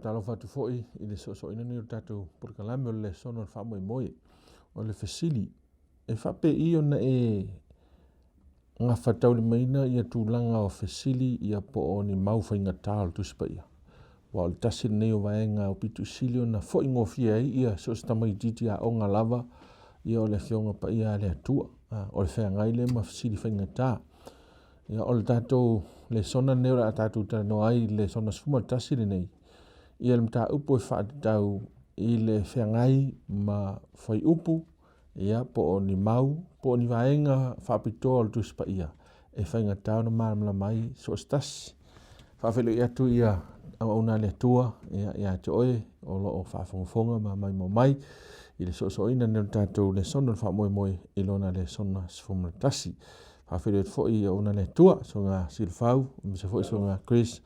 Faatalofa atu foi i le soosooina nei o le tatou polokalame o le lesona o le faamoemoe. O le fesili, e faapei ona e gafataulimaina ia tulaga o fesili ia po o ni mau faigata o le Tusi Paia? Aua o le tasi lenei o vaega aupito sili ona foi gofie ai ia so o se tamaitiiti aoga lava ia o le Afioga Paia a le Atua. O le feagai lea ma fesili faigata. Ia, o le tatou lesona lenei o le a tatou talanoa ai i le lesona 11 lenei, ia le mataupu e faatatau i le feagai ma fuaiupu, ia, po o ni mau, po o ni vaega faapitoa o le Tusi Paia e faigata ona malamalama ai so o se tasi. Faafeiloai atu ia auauna a le Atua ia, ia te oe o lo o faafogafoga ma maimoa mai i le soosooina nei o le tatou lesona o le faamoemoe i lona lesona 11. Faafeiloai atu foi i auauna a le Atua, Susuga Silafau, aemaise foi Susuga Chris,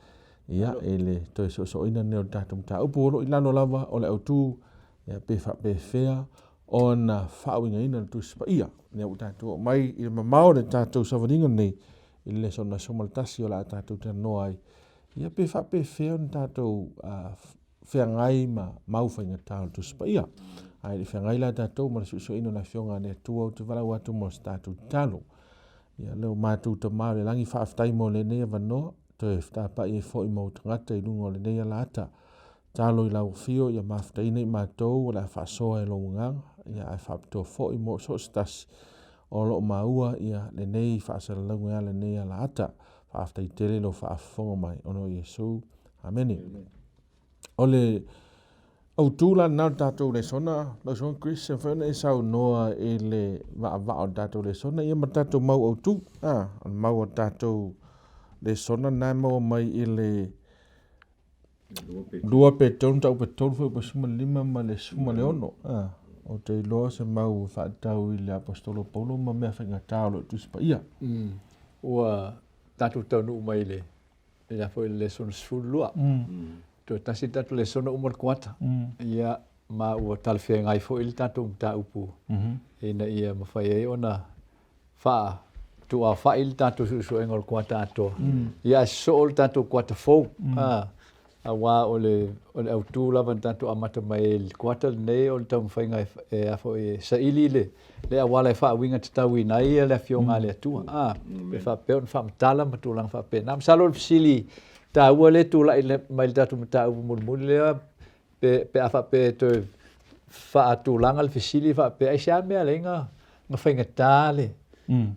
ia, i le toe soosooina nei o le tatou mataupu o lo o i lalo lava o le autu ia, pe faapefea ona faauigaina le Tusi Paia. Lea ua tatou oo mai i le mamao o le tatou savaliga lenei i le lesona 11 o le a tatou talanoa ai, ia pe faapefea ona tatou feagai ma mau faigata o le Tusi Paia. Ae le i feagai la tatou ma le suesueina o le Afioga a le Atua, ou te valaau atu mo se tatou tatalo. Ia le o matou Tama o le lagi, faafetai mo lenei avanoa, toe fetapai ai foi ma ou tagata i luga o lenei alaata. Talo i lau afio ia mafutaina i matou o le a faasoa e lou agaga, ia ae faapitoa foi mo so o se tasi o lo o maua ia lenei faasalalauga e ala i lenei alaata. Faafetai tele i lou faafofoga mai ona o Iesu. Amene. O le autu la lena o le tatou lesona, lau Susuga Chris, e mafai ona e saunoa i le vaavaa o le tatou lesona ia ma le tatou mau autu. O le mau o le tatou lesona lena e maua mai i le 2 Petero mataupu e 3 foi 15 ma le 16. Ou te iloa se mau e faatatau i le Aposetolo Paulo ma mea faigata o lo o Tusi Paia. Ua tatou taunuu mai i le le foi le lesona 12. Toe tasi le tatou lesona uma le kuata. Ia, ma ua talafeagai foi le tatou mataupu ina ia mafai ai ona faatuafa'i le tatou suesuega o le kuata atoa. Ia ae sosoo le tatou kuata fou. Aua o le o le autu lava na tatou amata mai ai i le kuata lenei o le taumafaiga e a foi e saili le le auala e faauiga tatauina ai le Afioga a le Atua, a, pe faapea ona faamatala ma tulaga faapena. Masalo o le fesili taua lea e tulai mai i le tatou mataupu mulimuli lea, pe, pe a faapea e toe faatulaga le fesili faapea, aisea mea e ala ai na faigata le,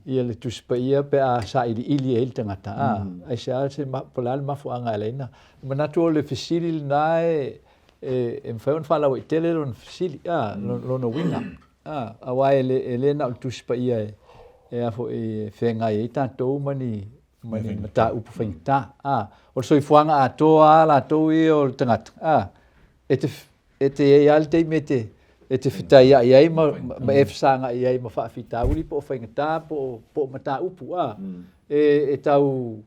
ia le Tusi Paia pe a sailiili ai le tagata, a, aisea se, po o le a le mafuaaga e ala ai na. Manatu o le fesili lena e, e mafai ona faalauaitele lona fesili, a, lona uiga. A, aua e le, e le na o le Tusi Paia e, e a foi e feagai ai tatou ma ni, ma ni mataupu faigata. A, o le soifuaga atoa lava latou ia o le tagata, a, e te, e te i ai lava le taimi e te, e te fetaiai ai ma, ma e fesagai ai ma faafitauli po o faigata po o, po o mataupu, a, e, e tau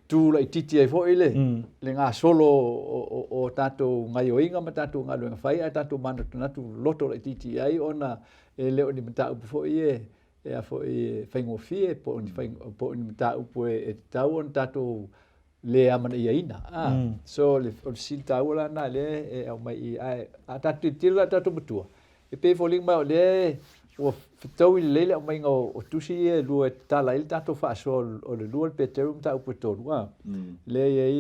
tu laitiiti ai foi le, mm. le gasolo o, o, o tatou gaioiga ma tatou galuega fai, ae tatou manatunatu loto laitiiti i ai ona e le o ni mataupu foi e, e a foi e faigofie po o ni, fai, po o ni mataupu e, e tatau ona tatou le amanaiaina. Ah, mm. So le, o le fesili taua la na lea e aumai i, ae a tatou tilotilo la tatou matua, E pei e foliga mai o lea ua fetaui lelei le aumaiga o tusi ia e lua e tatala ai le tatou faasoa o le lua le Peteru mataupu e tolu a. Lea e i ai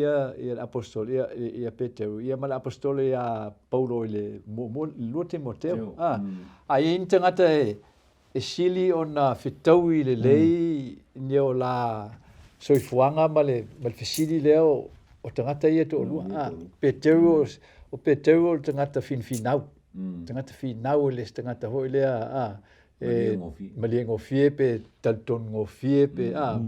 ia le aposetolo ia ia Peteru ia ma le aposetolo ia Paulo i le muamua le lua Timoteo a. A i ai ni tagata e e sili ona fetaui lelei ni o la soifuaga ma le ma le fesili lea o tagata ia e toalua a. Peteru o Peteru o le tagata finafinau. Tagata finau e le se tagata foi lea a e malie gofie pe talitonu gofie pe a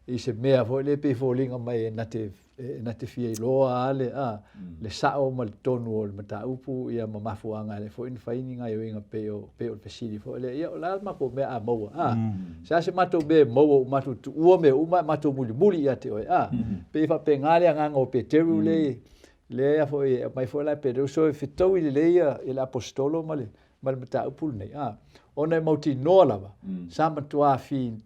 i se mea foi lea pei foliga mai e na te e na te fia iloa a le a le sao ma le tonu o le mataupu ia ma mafuaaga e foi na fai ni gaioiga pei o pei o le fesili foi lea ia o le a le matou mea a maua a se a se matou mea e maua ua matou tuua mea uma ae matou mulimuli ia te oe a pei e faapena le agaga o Peteru lea Lea foi e aumai foi la e Peteru, so e fetaui lelei ia le aposetolo ma le ma le mataupu lenei, a, ona e mautinoa lava, sa matuā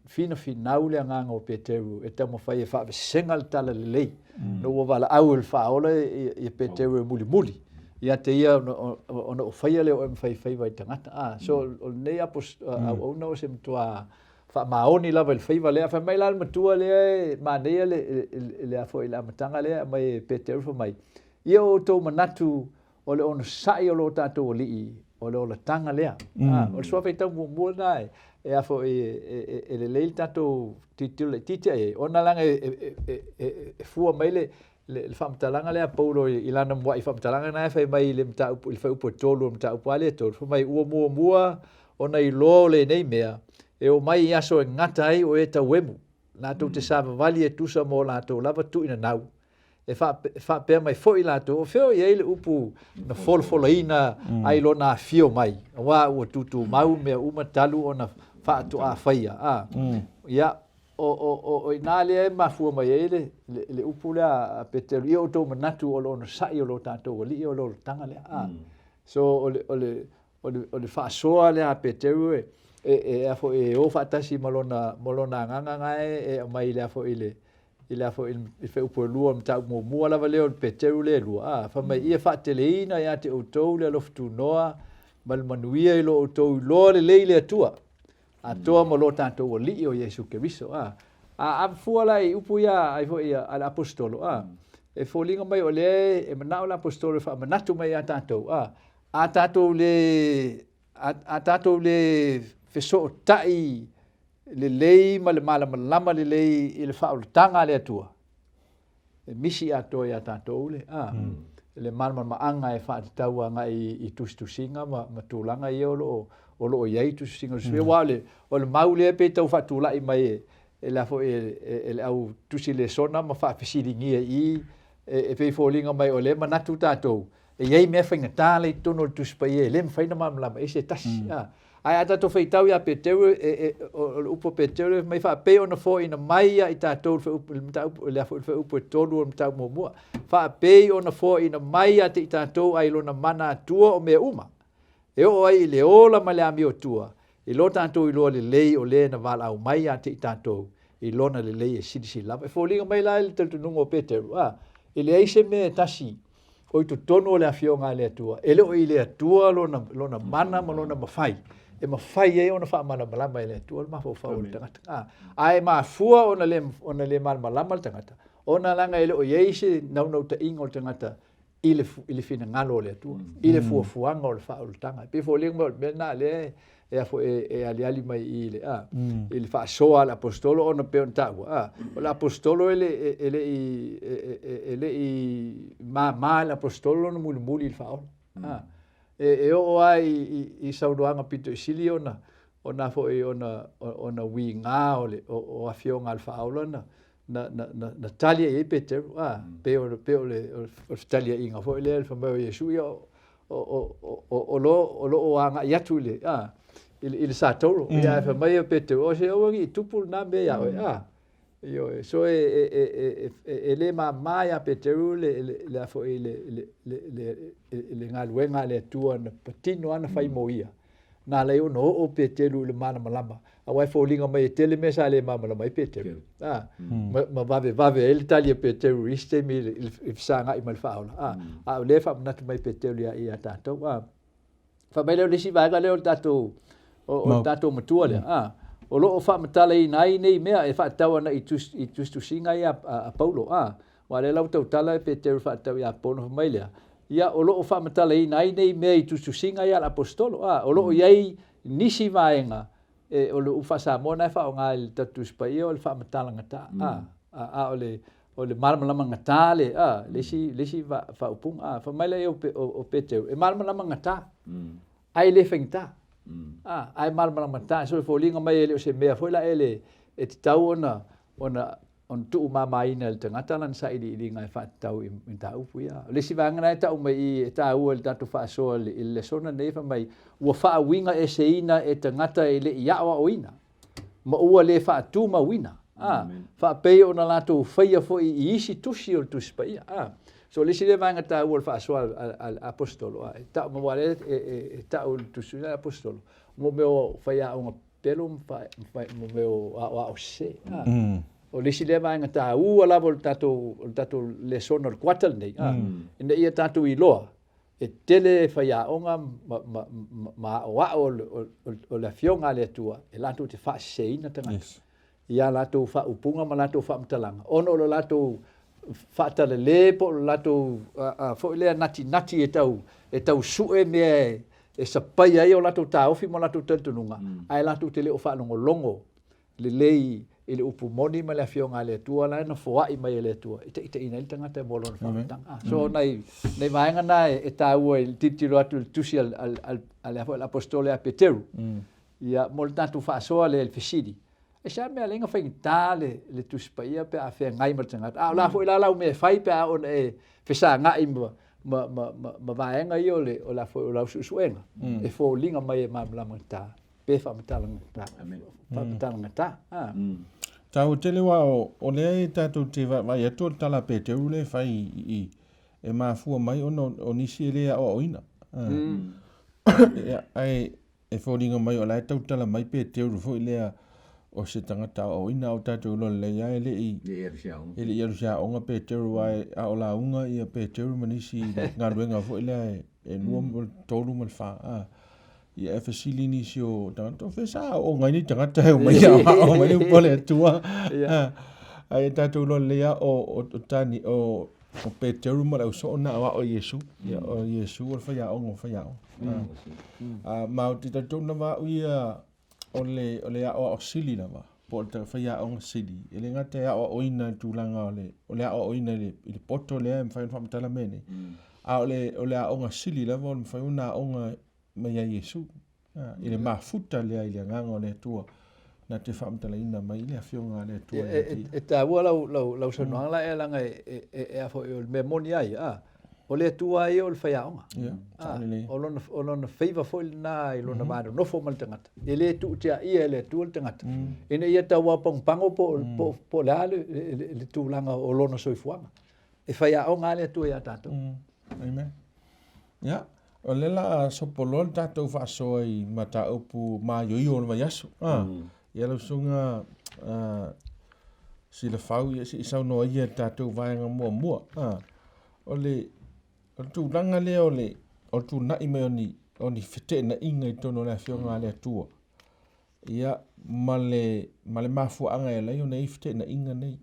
finafinau le agaga o Peteru e taumafai e faavesega le talalelei, ina ua valaau e le Faaola ia Peteru e mulimuli ia te ia ona ou faia lea o oe ma faifaiva i tagata. A, so o lenei auauna o se matuā faamaoni lava i le faiva lea. Fai mai la le matua lea e manaia le, le, a foi, le amataga lea e aumai e Peteru fai mai, ia o outou manatu o le onosai o lo tatou Alii o le olataga lea. O le suafa faitau muamua lena e, e a foi e lelei le tatou tilotilo laitiiti i ai, ona leaga e fua mai le faamatalaga lea a Paulo i lana muai faamatalaga lena e fai mai i le mataupu i le fuaiupu e 3 o le mataupu lava lea e 3, fai mai ua muamua ona iloa o lenei mea e omai i aso e gata ai o e tauemu, latou te savavali e tusa ma o latou lava tuuinanau, e faapea mai foi latou, o fea o i ai le upu na folafolaina ai lona afio mai, aua ua tutumau mea uma talu ona faatoa faia. A, ia, o i ina lea e mafua mai ai le upu lea a Peteru, ia outou manatu o le onosai o lo tatou Alii o le olataga lea. A, so o le faasoa lea a Peteru e o faatasi ma lona agaga na e aumai i le a foi i le a foi i le fuaiupu e 2 o le mataupu muamua lava lea o le Peteru lea e 2, a, fai mai, ia faateleina ia te outou le alofa tunoa ma le manuia i lo outou iloa lelei i le Atua, atoa ma lo tatou Alii o Iesu Keriso. A, a fua la i upu ia ai foi a le aposetolo, a, e foliga mai o lea e manao le aposetolo e faamanatu mai ia tatou, a, a tatou le a tatou le fesootai lelei ma le malamalama lelei i le faaolataga a le Atua, e misi atoa iā tatou le, a, le malamalamaaga e faatatau agai i tusitusiga ma, ma tulaga ia o lo o, o lo o i ai tusitusiga o le sui, aua o le, o le mau lea pei tau faatulai mai e, e le a foi e, e, e le au tusi lesona ma faafesiligia i i, e, e pei foliga mai o lea e manatu tatou, E i ai mea faigata la i totonu o le Tusi Paia e le mafai ona malamalama ai se tasi. Ae a tatou faitau ia Peteru, o le upu a Peteru e fai mai faapei ona foaina mai ia i tatou le mataupu, le a foi le fuaiupu e 3 o le mataupu muamua, faapei ona foaina mai ia te i tatou ai lona mana Atua o mea uma, e oo ai i le ola ma le amiotua, i lo tatou iloa lelei o le na valaau mai ia te i tatou i lona lelei e silisili lava. E foliga mai la i le talitonuga o Peteru, a, e leai se mea e tasi o i totonu o le Afioga a le Atua, e le o i le Atua lona, lona mana ma lona mafai, e mafai ai ona faamalamalama e le Atua le mafaufau o le tagata. A, ae mafua ona le, ona le malamalama le tagata, ona leaga e le o i ai se naunautaiga o le tagata i le, i le finagalo o le Atua, i le fuafuaga o le faaolataga. E pei foliga mai o le mea lena lea e, a foi, e, e aliali mai i le, a, i le faasoa a le aposetolo ona pei ona taua, a, o le aposetolo e le, e, e le i, e, e, e le i māmā i le aposetolo lona mulimuli i le faaola. A, e, e oo lava i, i, i saunoaga pito i sili ona, ona foi ona, ona uiga o le, o, o afioga a le faaola na, na, na, na, na tali ai Peteru, a, pei o, pei o le, o le fetaliaiga foi lea, fai mai o Iesu, ia, o, o, o, o, o lo, o lo o agai atu i le, a, i le, i le satauro. Ia, ae fai mai o Peteru, o se aua ne i tupu lena mea iā oe, a. Ioe, so e, e, e, e, e, e le māmā iā Peteru le, le, le a foi, le, le, le, le, le galuega a le Atua na patino lava na fai mo ia. Na ala ai ona oo Peteru i le malamalama, aua e foliga mai e tele mea sa le malamalama ai Peteru. A, ma, ma vavevave ai le tali a Peteru i isi taimi i le, i le fesagai ma le faaola. A, a o lea e faamanatu mai Peteru ia, ia tatou. A, fai mai lea o le isi vaega lea o le tatou, o, o le tatou matua lea. A, o lo o faamatalaina ai nei mea e faatatau ana i, tus, i tusitusiga ia a, a Paulo. A, aua o lea la ua tautala e Peteru faatatau ia Paulo, fai mai lea, Ia, o lo o faamatalaina ai nei mea i tusitusiga ia a le Aposetolo, a, o lo o i ai nisi vaega, e, o le upu faa-Samoa lena e faaaoga i le tatou Tusi Paia o le faamatalagata, a, a, a o le, o le malamalamagata le, a, le isi, le isi faaupuga, a, fai mai lea o, o, o Peteru, e malamalamagata, ae le faigata, a, ae malamalamagata, so e foliga mai e le o se mea foi la ele e tatau ona, ona ona tuumamaina e le tagata lana sailiiliga e faatatau i mataupu ia. O le isi vaega lena e tau mai i e taua i le tatou faasoa i le lesona lenei, fai mai, ua faauiga eseina e tagata e le i aoaoina ma ua le faatumauina, a, faapei ona latou faia foi i isi tusi o le Tusi Paia. A. So o le isi lea vaega taua o le faasoa a le Aposetolo, e tau aua o lea e tau i le tusitusiga a le Aposetolo, mo mea o faiaoga pelo ma mea o aoao sese. O le isi lea vaega taua lava o le tatou, o le tatou lesona o le kuata lenei, ina ia tatou iloa e tele faiaoga ma aoao o le Afioga a le Atua e latou te faaseseina tagata i a latou faaupuga ma latou faamatalaga ona o le latou faatalale po o le latou foi lea natinati e tau e tau sue mea e sapaia ai o latou taofi ma o latou talitonuga, ae latou te le o faalogologo lelei i le upu moni ma le Afioga a le Atua la e na foai mai e le Atua e taitaiina ai le tagata mo lona faamatalaga. So nai nai vaega na e taua i le tilotilo atu i le tusi a le Aposetolo ia Peteru, ia mo le tatou faasoa lea i le fesili, aisea le mea e ala ai ona faigata le Tusi Paia pe a feagai ma le tagata, a o le a foi la lau mea e fai pe a oo ina e fesagai ma vaega ia o le o lau suesuega e foliga mai e malamalama gata pe faamatala gata. Taua tele aua o lea e tatou te vaavaai atu o le tala a Peteru lea e fai i i e mafua mai ona o nisi e le aoaoina. Ae e foliga mai o la e tautala mai Peteru foi lea o se tagata aoaoina, a o tatou iloa lelei lava e le i e le i alu i se aoga Peteru aua a o lauga ia Peteru ma nisi i le galuega foi lea e 2 ma le 3 ma le 4. Ia e fesili nisi o tagata, o fea sa aooga ai nei tagata e omai e aoao mai le upu a le Atua. Ae ia tatou iloa lelei lava o Tani, o Peteru ma le ausoo na aoao e Iesu. Ia o Iesu o le faiaoga o faiaoga. Ma ou te talitonu lava au ia o le aoao sili lava, po o le faiaoga sili, e le gata e aoaoina i le tulaga o le aoaoina i le poto lea e mafai ona faamatala mea nei, a o le aoga sili lava o le mafai ona aoga mai ia Iesu, i le mafuta lea i le Agaga o le Atua na te faamatalaina mai le Afioga a le Atua ia te ia. E taua lau saunoaga la leaga e a foi o le mea moni lava ia, o le Atua lava ia o le faiaoga. O lona favour foi lena i lona va nonofo ma le tagata. E le tuutiaia e le Atua le tagata ina ia tauapagopago po o le a le tulaga o lona soifuaga. E faiaoga lava le Atua ia tatou. Amen. Ia, o lea la a sopo loa le tatou faasoa i mataupu maioio o le vaiaso. Ah, ia lau susuga Silafau, ia se i saunoa ia i le tatou vaega muamua. Ah, o le, o le tulaga lea o le, o le tuunai mai o ni, o ni feteenaiga i totonu o le Afioga a le Atua. Ia, ma le, ma le mafuaaga e ala ai ona i ai feteenaiga nei.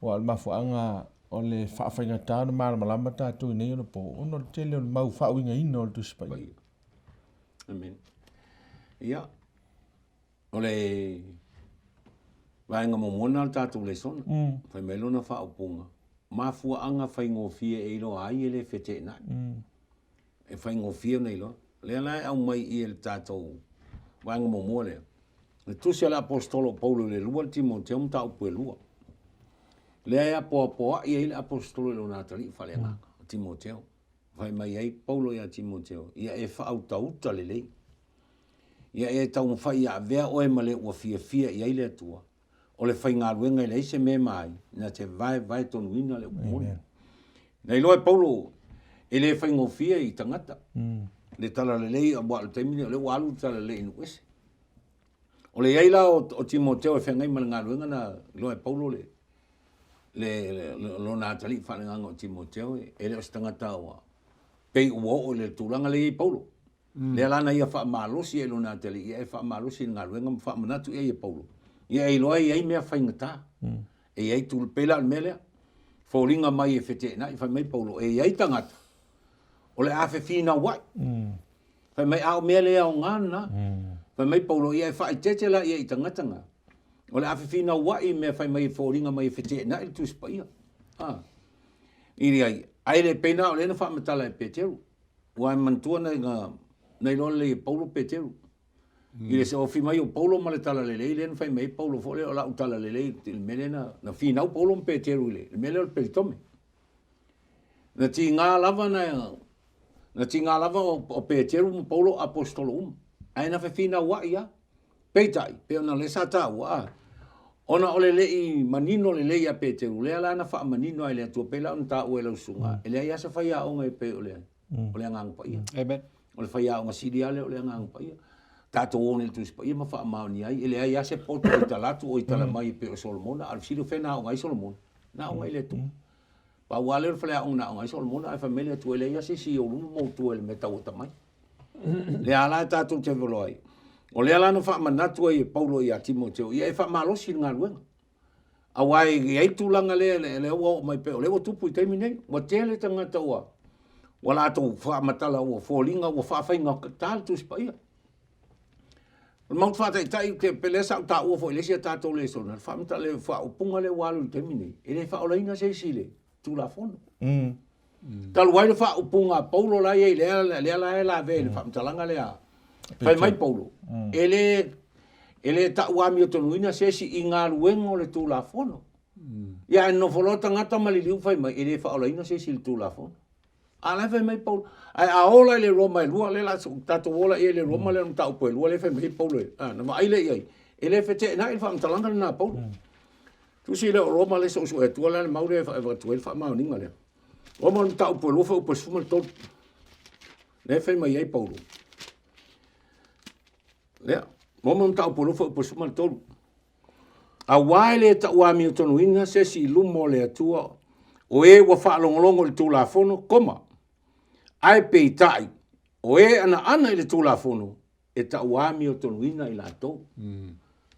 Aua o le mafuaaga o le faafaigata ona malamalama tatou i nei ona po, ona o le tele o le mau faauigaina o le Tusi Paia. Amen. Ia, o le vaega muamua lena o le tatou lesona. Fai mai lona faaupuga, mafuaaga faigofie e iloa ai e le feteenai. E faigofie ona iloa. O lea la e aumai i i le tatou vaega muamua lea, le tusi a le Aposetolo o Paulo i le 2 Timoteo mataupu e 2. Lea e apoapoai ai le Aposetolo i lona atalii faaleagaga, o Timoteo. Fai mai ai Paulo ia Timoteo, ia e faautauta lelei. Ia e taumafai ia avea oe ma le ua fiafia i ai le Atua. O le faigaluega e leai se mea e ma ai, na te vaevaetonuina le upu moni. Na iloa e Paulo e le faigofie i tagata le talalelei, aua o le taimi lenei o lea ua alu le talalelei i nuu ese. O le i ai la o Timoteo e feagai ma le galuega na iloa e Paulo le, le, lona atalii faaleagaga o Timoteo e le o se tagata ua pei ua oo i le tulaga lea i ai Paulo. Lea la na ia faamalosi ai lona atalii, ia e faamalosi i le galuega ma faamanatu i ai e Paulo, ia e iloa e i ai mea faigata. E i ai tulaga, pei la o le mea lea, foliga mai e feteenai, fai mai Paulo, e i ai tagata o le a fefinauai. Fai mai, a o mea le aoga lena. Fai mai Paulo, ia e faaeteete la i ai i tagata na, o le a fefinauai i mea fai mai e foliga mai e feteenai le Tusi Paia. I le ai, ae le pei la o lea na faamatala e Peteru. Ua e manatua na iloa lelei e Paulo Peteru. I le ofi mai o Paulo ma le talalelei lea na fai mai ai Paulo foi lea o lau talalelei i le mea lea na finau Paulo ma Peteru i le mea lea o le pelitome. Na tiga lava na tiga lava o Peteru ma Paulo o aposetolo uma, ae na fefinauai lava. Peitai, pei ona lea sa taua, a, Ona o le le i manino lelei ia Peteru, lea la na faamanino ai e le Atua, pei la ona taua e lau susuga, e leai lava se faiaoga e pei o le, o le Agaga Paia. Amen. O le faiaoga sili lava lea o le Agaga Paia. Tatou o nei i le Tusi Paia ma faamaonia ai, e leai lava se poto o i tala atu o i tala mai e pei o Solomona, a o le fesili o fea na aoga ai Solomona? Na aoga i le Atua. Pau lava lea o le faleaoga na aoga ai Solomona, ae fai mai le Atua, e leai lava se isi i ou luma ma ou tua i le mea tau atamai. Lea la e tatou te velo ai. O lea la na faamanatu ai e Paulo ia Timoteo, ia e faamalosi i le galuega. Aua e i ai tulaga lea, lea ua oo mai pea, o lea ua tupu i taimi nei. Ua tele tagata ua, ua latou faamatala, ua foliga, ua faafaigata le Tusi Paia. O le mau faataitai, te, pe lea sa ou taua foi i le isi a tatou lesona, le faamatala, le faaupuga lea ua alu i le taimi nei, e le faaolaina se isi i le Tulafono. Talu ai le faaupuga a Paulo la e i ai, lea, lea la e lavea i le faamatalaga lea. Fai mai Paulo, e le, e le tau amiotonuina se isi i galuega o le Tulafono. Ia ae nonofo loa tagata ma liliu fai mai, e le faaolaina se isi i le Tulafono. A o la e fai mai Paulo, ae a ola i le Roma e lua, lea la tatou ola i ai i le Roma lea o le mataupu e lua lea e fai mai ai Paulo, a, na vaai lea i ai, e le feteenai le faamatalaga lena a Paulo. Tusi lea o Roma lea soosoo atua la le mau lea e avatu ai le faamaoniga lea. Roma o le mataupu e lua fuaiupu e 13. Lea e fai mai ai Paulo. Lea, Roma o le mataupu e lua fuaiupu e 13. Aua e le tauamiotonuina se isi i luma o le Atua o e ua faalogologo i le Tulafono, koma, ae peitai, o e anaana i le Tulafono, e tauamiotonuina i latou.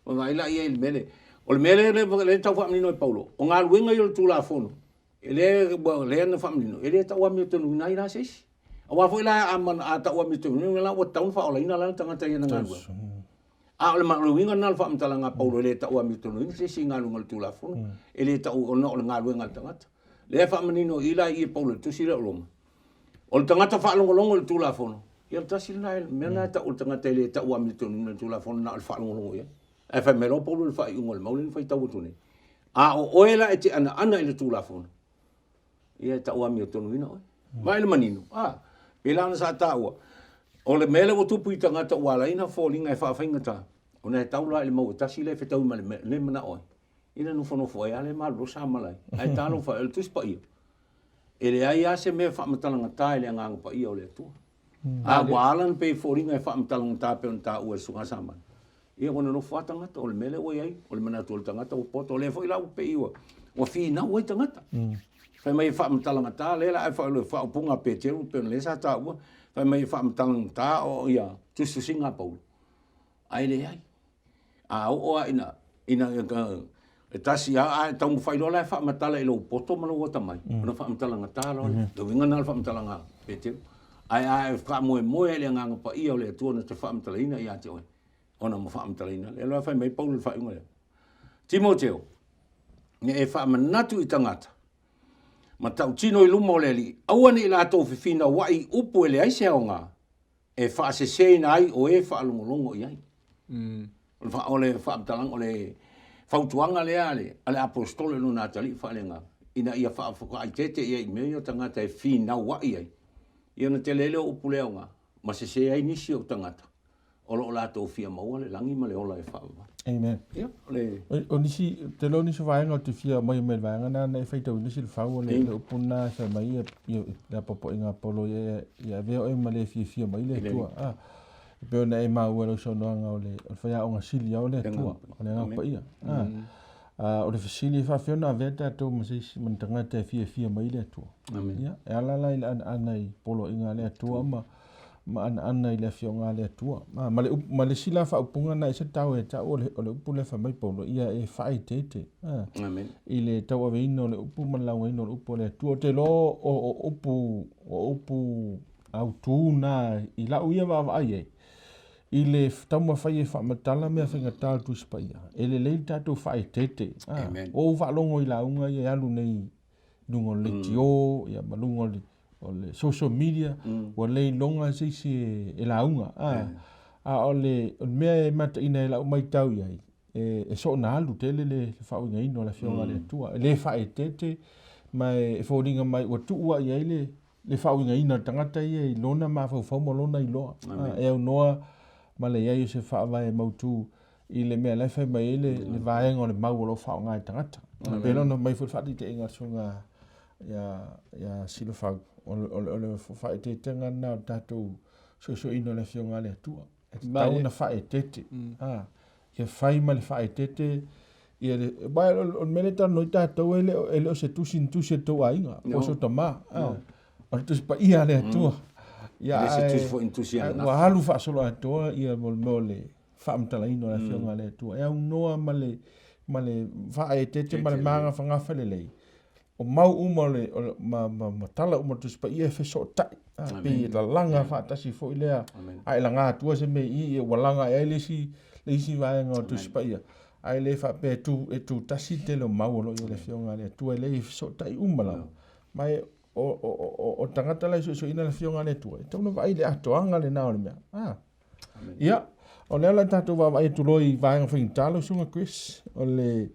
Vaai la i ai i le mea lea. O le mea lea, lea, lea tau faamanino e Paulo, o galuega ia o le Tulafono, e lea, ua, lea na faamanino, e le tauamiotonuina ai la se isi. Aua foi la a, a tauamiotonuina la ua tatau ona faaolaina la le tagata i ana galuega. A o le, o le uiga lena o le faamatalaga a Paulo, e le tauamiotonuina se isi i galuega o le Tulafono, e le tau, ona o le galuega a le tagata. Lea e faamanino i la i i e Paulo i le tusi lea o Roma. O le tagata faalogologo i le Tulafono, ia o le tasi lena mea lena e tau o le tagata e le tau amiotonuina le Tulafono na o le faalogologo i ai. Ae fai mai loa Paulo i le faaiuga o le mau lea na faitau atu nei, A o oe la e te anaana i le Tulafono, ia e tau amiotonuina oe. Vaai le manino, a, pei la ona sa taua, o le mea lea ua tupu i tagata ua ala ai ona foliga e faafaigata, ona e tau la i le mau e tasi lea e fetaui ma le mea e manao ai, ina nofonofo ai lava lea malolo sa malae. Ae talofa e, o le Tusi Paia, E leai lava se mea e faamatalagata i le Agaga Paia o le Atua. A ua ala ona pei e foliga e faamatalagata pei ona taua e le Susuga Samani, ia ua nonofo lava tagata, o le mea lea ua i ai, o le manatu o le tagata ua poto. O lea foi la ua pei ua, ua finau ai tagata. Fai mai e faamatalagata, lea la e le faaupuga a Peteru pei ona lea sa taua, fai mai e faamatalagata o ia tusitusiga a Paulo. Ae leai. A oo lava ina, ina, e tasi lava, a e taumafai loa la e faamatala i lou poto ma lou atamai, ona faamatala-gata loa lea. Le uiga lena o le faamatalaga a Peteru. Ae a e faamoemoe i le Agaga Paia o le Atua na te faamatalaina ia te oe, ona ma faamatalaina lea. Lea fai mai Paulo i le faaiuga lea. Timoteo, ina e faamanatu i tagata, ma tautino i luma o le Alii, aua ne i latou fefinauai i upu e leai se aoga, e faaseseina ai o e faalogologo i ai. O le faamatalaga, o le fautuaga lea a le, a le Aposetolo i lona atalii faaleagaga, ina ia faaeteete i ai i mea ia o tagata e finauai ai, ia ona tele ai lea o upu le aoga, ma sese ai nisi o tagata o lo o latou fia maua le lagi ma le ola e faavavau. Amen. Ia, o le... O nisi, te iloa o nisi o vaega ou te fia aumaia mai le vaega lena na e faitauina Silafau, o le, le upu lena e fai mai ia, ia, le apoapoaiga a Paulo ia, ia avea oe ma le fiafia mai le Atua. A, e pei ona e maua i lau saunoaga o le, o le faiaoga sili lava o le Atua, o le Agaga Paia. A, a, o le fesili e faafefea ona avea tatou ma se isi, ma ni tagata e fiafia mai le Atua. Ia, e ala la i le anaana i poloaiga a le Atua ma, ma anaana i le Afioga a le Atua. A, ma le upu, ma le isi la faaupuga na e se tau e tau o le, o le upu lea fai mai Paulo, ia e faaeteete, a, i le tauaveina o le upu ma le laugaina o le upu a le Atua. Ou te iloa o, o upu, o upu autu na i lau ia vaavaai ai, i le taumafai e faamatala mea faigata o le Tusi Paia, e lelei le tatou faaeteete. A, ua ou faalogo i lauga ia e alu nei i luga o le leitio, ia ma luga o le, o le social media, ua le iloga se isi e lauga. A, a o le, o le mea e mataina e lau matau i ai, e, e soona alu tele le faauigaina o le Afioga a le Atua. E le faaeteete, ma e foliga mai ua tuu lava i ai le, le faauigaina o le tagata ia i lona mafaufau ma lona iloa. A, e aunoa ma le i ai o se faavae mautu. i le mea la e fai mai ai le, le vaega o le mau o lo o faaaoga e tagata. Pei la ona aumai foi le faataitaiga a le susuga ia, ia Silafau, o le, o le, o le faaeteetega lena o le tatou suesueina o le Afioga a le Atua. E tatau ona faaeteete. Mm. Ia fai ma le faaeteete ia le, aua o le mea lea e talanoa ai tatou e le o, e le o se tusi ni tusi a le tou aiga, po o se tama. No. O le tusi paia a le Atua. Mm. Ia, le se tusi foi ni tusi ananafi. Ua alu faasoloatoa ia mo le mea o le faamatalaina o le Afioga a le Atua. E aunoa ma le, ma le faaeteete ma le magafagafa lelei. O mau uma o le, o le, ma, ma, ma tala uma o le Tusi Paia e fesootai. A, pei e lalaga faatasi foi lea. A e laga atua se mea i i, ua laga ae ai le isi, le isi vaega o le Tusi Paia. Ae le faapea e tu, e tutasi le tele o mau o lo o i ai le Afioga a le Atua, e leai e fesootai uma lava. Ma e, o, o, o, o tagata la e suesueina le Afioga a le Atua, e tatau ona vaai i le atoaga lena o le mea. A. Ia, o lea la tatou vaavaai atu loa i vaega faigata lau Susuga Chris, o le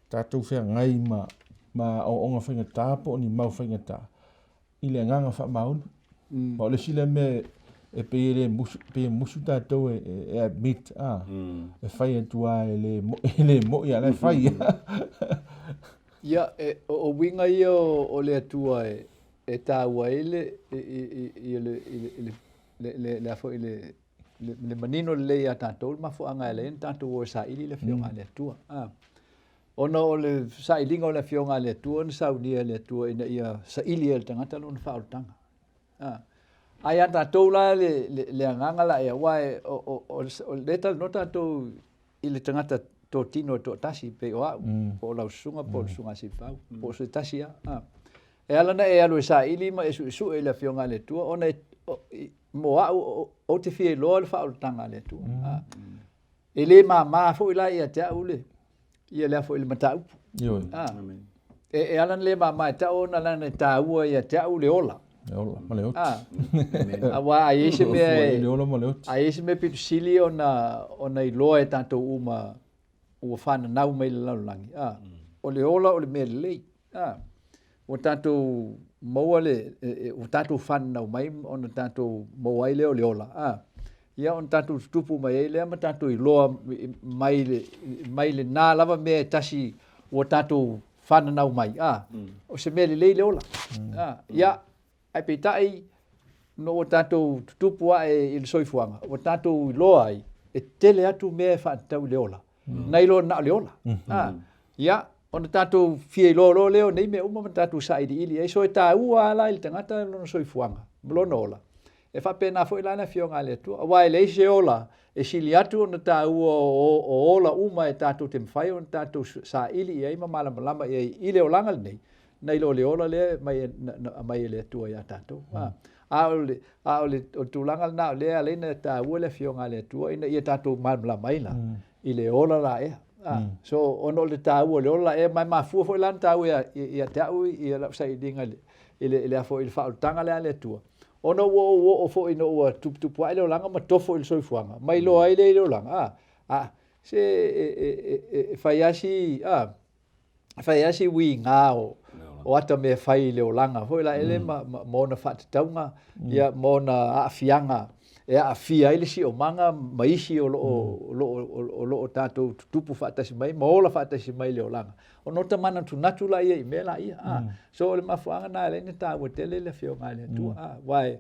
tatou feagai ma, ma aoaoga faigata po o ni mau faigata i le agaga faamaoni. Mm. Ma o le isi lea mea e pei e le musu, pei e musu tatou e, e, e admit, a, mm. e fai atu lava e le, e le mo'i a la e fai. Ia, e, o, o uiga ia o, o le Atua e, e tāua ai le, i, i, i, i, le, i, le, i le le, le, le a foi le, le, le manino lelei iā tatou le mafuaaga e ala ai ona tatou o e saili le Afioga a le Atua. A. Ona o le sailiga o le Afioga a le Atua na saunia e le Atua ina ia saili ai e le tagata lona faaolataga. A. A iā tatou la le, le, le agaga la ea, aua e, o, o, o, o lea e talanoa tatou i le tagata totino e toatasi, pei o au, mm. po o lau susuga, po o le susuga a Silafau, mm. po o se tasi lava. A. E ala ona e alu e saili ma e suesue i le Afioga a le Atua, ona e, o, i, mo au, o, ou te fia iloa le faaolataga a le Atua. Mm. A. E le māmā foi la ia te au le, ia lea foi le mataupu. Ioe. A. E, e ala ona le māmā e te au ona leaga e tāua ia te au le ola. Le ola ma le oti. A. Aua a i ai se mea e, Le ola ma le oti. a i ai se mea pito sili ona, ona iloa e tatou uma ua fananau mai le lalolagi. A. O le ola o le mea lelei. A. Ua tatou maua le, ua tatou fananau mai ona tatou maua ai lea o le ola. A. Ia ona tatou tutupu mai ai lea ma tatou iloa mai le, mai lena lava mea e tasi ua tatou fananau mai. A. O se mea lelei le ola. A. Ia, ae peitai, ina ua tatou tutupu ae i le soifuaga, ua tatou iloa ai, e tele atu mea e faatatau i le ola. Nai lo na o le ola. A, ia, ona tatou fia iloa loa lea o nei mea uma ma tatou sailiili ai. So e taua lava la i le tagata lona soifuaga ma lona ola. E faapena foi la le Afioga a le Atua, aua e leai se ola e sili atu ona taua o, o ola uma e tatou te mafai ona tatou saili i ai ma malamalama i ai i le olaga lenei, nai lo le ola lea e aumai, na, na aumai e le Atua iā tatou. A, a o le, a o le, o le tulaga lena o lea e ala ai ona taua le Afioga a le Atua ina ia tatou malamalama ai la i le ola la ea. A, so ona o le taua o le ola la ea, ma e mafua foi la ona taua ia, ia te au ia lau sailiga i le, i le, i le a foi, i le faaolataga lea a le Atua, ona ua ou oo foi ina ua tuputupu ae le olaga ma tofo i le soifuaga, ma iloa ai lea i le olaga, a, a, se e, e, e, e, e fai lava si, a, fai lava si uiga o, o ata mea fai i le olaga foi la ele ma, ma, ma ona faatatauga, ia, ma ona aafiaga e aafia ai le siomaga ma isi o lo o, o lo o, o lo o tatou tutupu faatasi mai ma ola faatasi mai i le olaga. Ona ota manatunatu laia i mea laia. A, so o le mafuaaga lena e ala ai ona taua tele le Afioga a le Atua. A, aua e,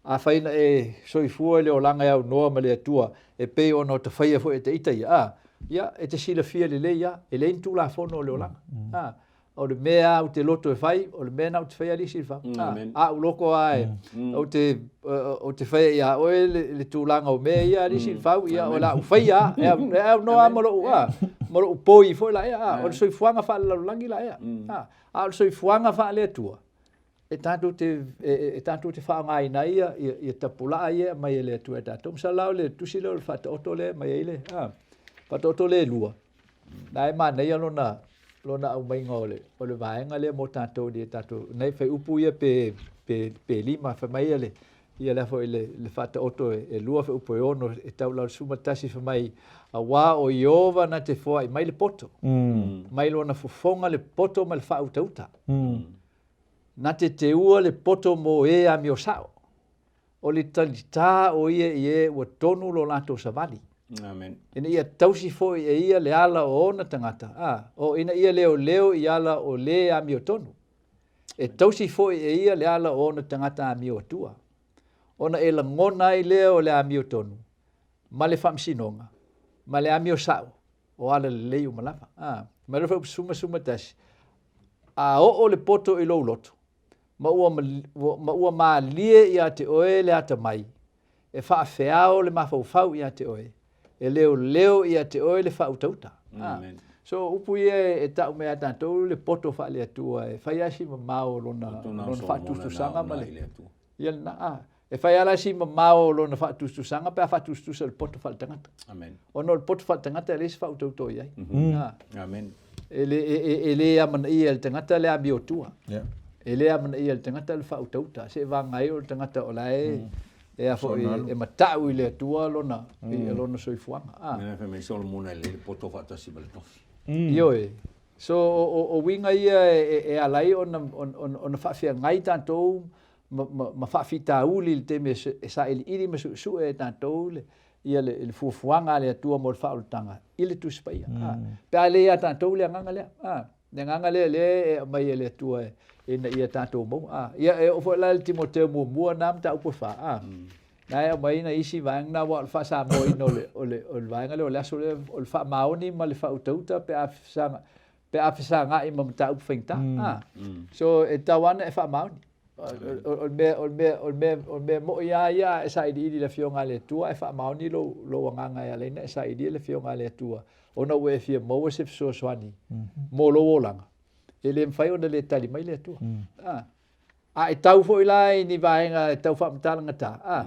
Afai na e soifua i le olaga e aunoa ma le Atua, e pei ona ota faia foi e te ita ia, a, ia, e te silafia lelei a, e leai ni tulafono o le olaga. A, o le mea a ou te loto e fai, o le mea na ou te faia alii Silafau. A, a ou loko a e, ou te, ou te faia ia oe le, le tulaga o mea ia alii Silafau, ia, o le a ou faia a, e, e aunoa a ma lou, a, ma lou poi foi la ea, a, o le soifuaga faalelalolagi la ea. A, a o le soifuaga faale-Atua, e tatou te, e, e tatou te faaaogaina ai ia, ia, ia tapulaa ia e aumai e le Atua e tatou. Masalo la o le tusi lea o le Faataoto lea e aumai ai le, a, Faataoto lea e lua, na e manaia lona, lona aumaiga o le, o le vaega lea mo tatou ina ia tatou, nai fuaiupu ia pe, pe, pe lima, fai mai le, ia lea foi le, le Faataoto e, e lua fuaiupu e ono e tau lau 11 fai mai, auā o Ieova na te foai mai le poto, mai lona fofoga le poto ma le faautauta. Na te teua le poto mo e amio sao, o le talitā o ia i e ua tonu lo latou savali. Amen. Ina ia tausi foi e ia le ala o ona tagata, a, o ina ia leoleo i ala o lē amiotonu. E tausi foi e ia le ala o ona tagata amio atua. Ona e lagona ai lea o le amiotonu ma le faamasinoga ma le amio sa'o o ala lelei uma lava. A, ma le fuaiupu 11, a oo le poto i lou loto ma ua, ma ua malie ia te oe le atamai, e faafeao le mafaufau ia te oe, e leoleo ia te oe le faautauta. Ah, so upu ia e tau mai ia tatou le poto faale-Atua e fai lava si mamao o lona, lona faatusatusaga ma le ia lena. Ah, e fai lava la si mamao o lona faatusatusaga pe a faatusatusa i le poto faaletagata. Amen. Ona o le poto faaletagata e leai se faautauta o i ai. Ah. Amen. E le, e, e, e le amanaia e le tagata le amiotua. Yeah. E le amanaia e le tagata le faautauta. Seivaga ai o le tagata o la e, e a foi, e matau i le Atua lona, i lona soifuaga. Ah. Mea fai mai Solomona e lelei le poto faatasi ma le tofi. Ioe. So, o, o, o uiga ia e, e, e ala ai ona, ona, ona, ona faafeagai tatou ma, ma, ma faafitauli i le taimi e, e sailiili ma suesue e tatou le, ia le, le fuafuaga a le Atua mo le faaolataga i le Tusi Paia. Mm. Pe a le ia tatou le agaga lea. A, le agaga lea lea e aumai e le Atua e, ina ia tatou maua. A, ia e oo foi la i le Timoteo muamua na mataupu e fa. A, na e aumai na isi vaega na aua o le faasamoaina o le, o le, o le vaega lea o le aso lea o le faamaoni ma le faautauta pe a fesaga, pe a fesagai ma mataupu faigata. A, so e tatau lava ona e faamaoni. O le mea, o le mea, o le mea, o le mea moi lava ia a e sailiili i le Afioga a le Atua ae faamaoni lou, lou agaga e ala ai ona e sailia le Afioga a le Atua ona ua e fia maua se fesoasoani mo lou olaga, e le mafai ona le tali mai le Atua. A, a e tau foi la i ni vaega e tau faamatalagatā, a,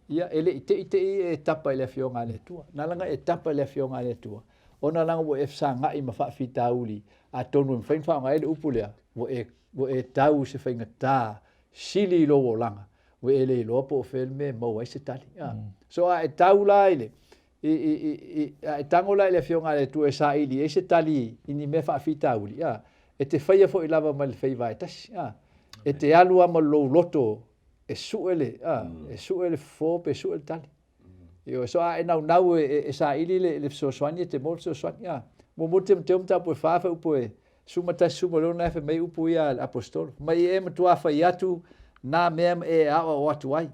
ia, e le i te i te i e tapa i le Afioga a le Atua. Na ala ona e tapa i le Afioga a le Atua, ona leaga ua e fesagai ma faafitauli, atonu e mafai ona faaaoga ai le upu lea, ua e Ua e tau i se faigata sili i lou olaga, ua e le iloa po o fea le mea e maua ai se tali. A. So a e tau la i le, i, i, i, i, a e tago la i le Afioga a le Atua e saili ai se tali i ni mea faafitauli, a, e te faia foi lava ma le faiva e tasi. A. E te alu lava ma lou loto e sue le, a, e sue le fofo pe sue le tali. Ioe, so a e naunau e, e, e saili le, le fesoasoani e te maua le fesoasoani. A, muamua Timoteo mataupu e fa fuaiupu e 11 16 na e fai mai upu ia a le aposetolo. Mai e matuā fai atu nā mea ma e aoao atu ai.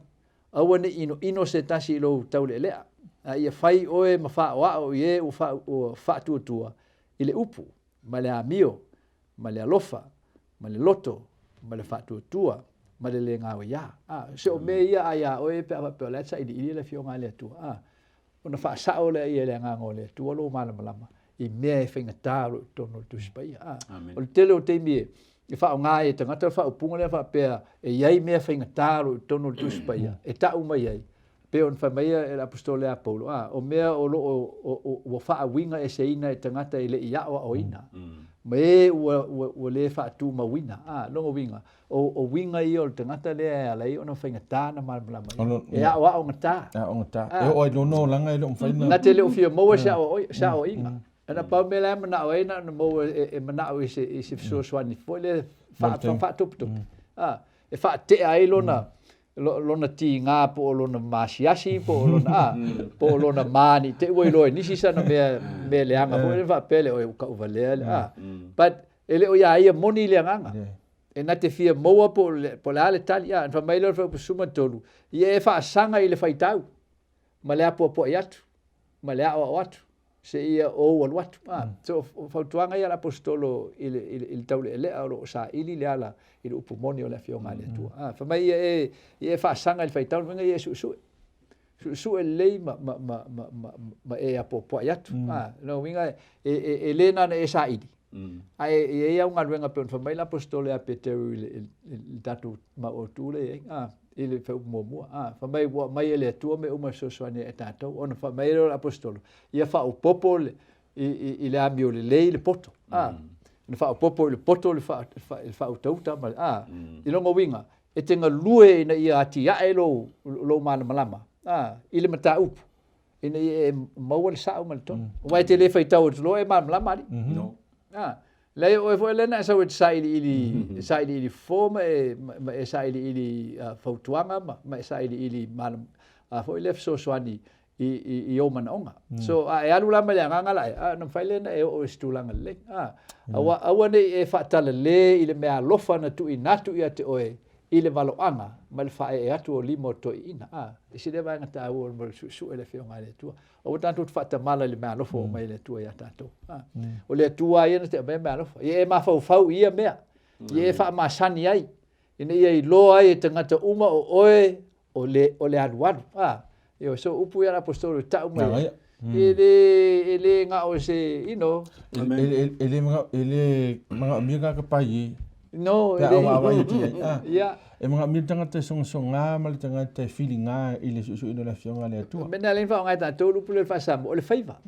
Aua ne i inoino se tasi i lou taulealea, a ia fai oe ma faaoao i e ua, fa, ua faatuatua i le upu, ma le amio, ma le alofa, ma le loto, ma le faatuatua, ma le le gaoiā. A, se o mea ia a iā oe pe a faapea o la e sailiili le Afioga a le Atua. A, ona faasao lea ia e le Agaga o le Atua lou malamalama i mea e faigata o lo o i totonu o le Tusi Paia. A, o le tele o taimi e, e faaaoga ai e tagata le faaupuga lea faapea e i ai mea faigata o lo o i totonu o le Tusi Paia e tau mai ai, pei ona fai mai e le Aposetolo ia Paulo, a, o mea o lo o ua faauiga eseina e tagata e le i aoaoina, ma e ua, ua, ua le faatumauina. A, lona uiga, o, o uiga ia o le tagata lea e ala ai ona faigata ona malamalama ia. E aoaogata. E aoaogata. E oo ai lona olaga e le o mafai ona... Na te le o fia maua se se aoaiga. Na pau mea la e manao ai na ona maua e, e manao i se, i se fesoasoani foi lea faatopetope. A, e faatea ai lona, lona tiga po o lona masiasi po o lona a po o lona ma ne i te i ua iloa e nisi sana mea mea leaga foi lea faapea lea oi ua kauvalea le a but e le o iā ia moni le agaga e na te fia maua po o le po o le a le tali a fai mai lea o le fuaiupu 13 ia e faasaga i le faitau ma le apoapoai atu ma le aoao atu seia ou alu atu. A, so o fautuaga ia a le Aposetolo i le, i le, i le taulealea o lo o saili le ala i le upu moni o le Afioga a le Atua. A, fai mai ia e, ia e faasaga i le faitau, le uiga ia e suesue. Suesue lelei ma, ma, ma, ma, ma, ma e apoapoai atu. A, lona uiga e, e, e le na ona e saili, ae e i ai au galuega pei ona fai mai le Aposetolo ia Peteru i le, i le, i le tatou mau autu lea e i ai. A, i le fuaiupu muamua. A, fai mai ua aumai e le Atua mea uma e fesoasoani ai ia tatou. Ona fai mai lea o le Aposetolo, ia faaopoopo le, i, i, i le amio lelei le poto. A, ona faaopoopo i le poto le, fa, fa, le faautauta ma le, a, i lona uiga, e te galue ina ia atiae lou, lou malamalama, a, i le mataupu, ina ia e maua le sao ma le tonu. Aua e te le faitau atu loa e malamalama alii. No. A, leai o oe foi lea na e sau e te sailiili, sailiili fofo ma e, ma e sailiili fautuaga ma, ma e sailiili malam, a foi lea fesoasoani i, i, i ou manaoga. So, a e alu la ma le agaga la e, a, ona mafai lea ona e oo i se tulaga lelei. A, aua, aua ne i e faatalale i le mea alofa na tuuina atu ia te oe i le valoaga ma le faaee atu o lima o toeaiina. A, e ese lea vaega taua mo le suesue le Afioga a le Atua. Aua tatou te faatamala i le meaalofa ua aumai e le Atua ia tatou. A, o le Atua lava ia na te aumaia meaalofa. Ia e mafaufau i ia mea, ia e faamasani ai, ina ia iloa ai e tagata uma o oe o le, o le alualu. A, ioe, so upu ia a le Aposetolo e tau mai ai, e le, e le na o se, you know. E, e, le, e le manaomia tagata pai No, e le. Pe a vaavaai atu i ai. Ah, yeah. E manaomia le tagata e sogasoga ma le tagata e filiga i le suesueina o le Afioga a le Atua. Mea lena lea na faaaoga e tatou le upu lea o le faa-Samoa, o le faiva.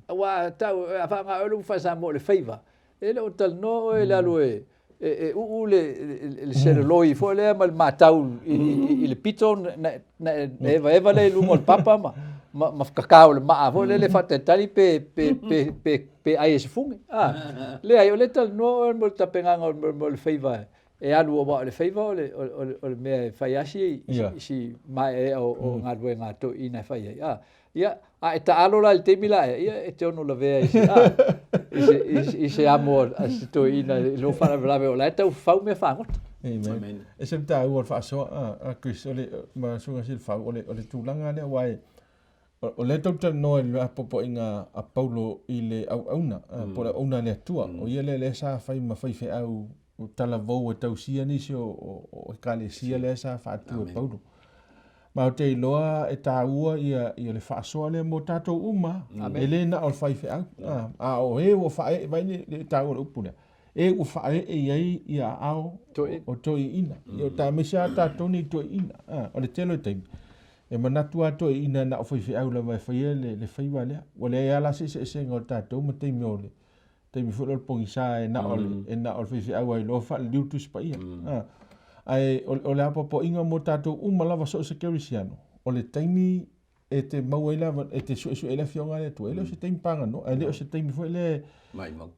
Aua tau, a faaaoga oe le upu faa-Samoa o le faiva, e le o talanoa oe i le alu e, e, e uu le, le, le seleloi foi lea ma le matau i, i, i le pito na, na, na evaeva lea i luga o le papa ma, ma, ma kakao le maa foi lea le faatalitali pe, pe, pe, pe, pe ai e se fugi. Ah, leai, o lea talanoa oe mo le tapenaga o le, mo le faiva e alu aua o le faiva o le, o, o, o le mea e fai lava si, yeah. si, si maeaea o, o mm. galuega a toeaiina e fai ai. Ah, Ia, a e taalo la i le taimi la ea, ia e te ono lavea i se, a, i se, i se, i se amo a se toeaina i lou faalavelave o la e taufau mea fagota. Amen. Amen. E se le taua o le faasoa, a, a Chris, o le, ma suiga Silafau, o le, o le tulaga lea, aua e, o lea tou te talanoa i le apoapoaiga a Paulo i le auauna, mm. po o le auauna a le Atua, mm. o ia lea lea sa fai ma faifeau talavou e tausia nisi o, o, o ekalesia lea sa faatu e Paulo. Ma ou te iloa e taua ia, ia le faasoa lea mo tatou uma, Amen. E le na o le faifeau. A, a o e ua faaee mai le, le taua o le upu lea. E ua faaee i ai ia aao o toeaiina. Mm. Ia o aemaise lava tatou nei toeaiina. A, o le tele o taimi, e manatu lava toeaiina na o faifeau lava e faia le, le faiva lea. Ua leai lava la se eseesega o tatou ma taimi o le, taimi foi lea o le pogisa e na o le, mm. e na o le faifeau ai loa faaliliu Tusi Paia. Mm. Ah. Ae o le apoapoaiga mo tatou uma lava so o se kerisiano, o le taimi e te maua ai le e te suesue ai le Afioga a le Atua, e le o se taimi paganoa, e le o se taimi foi le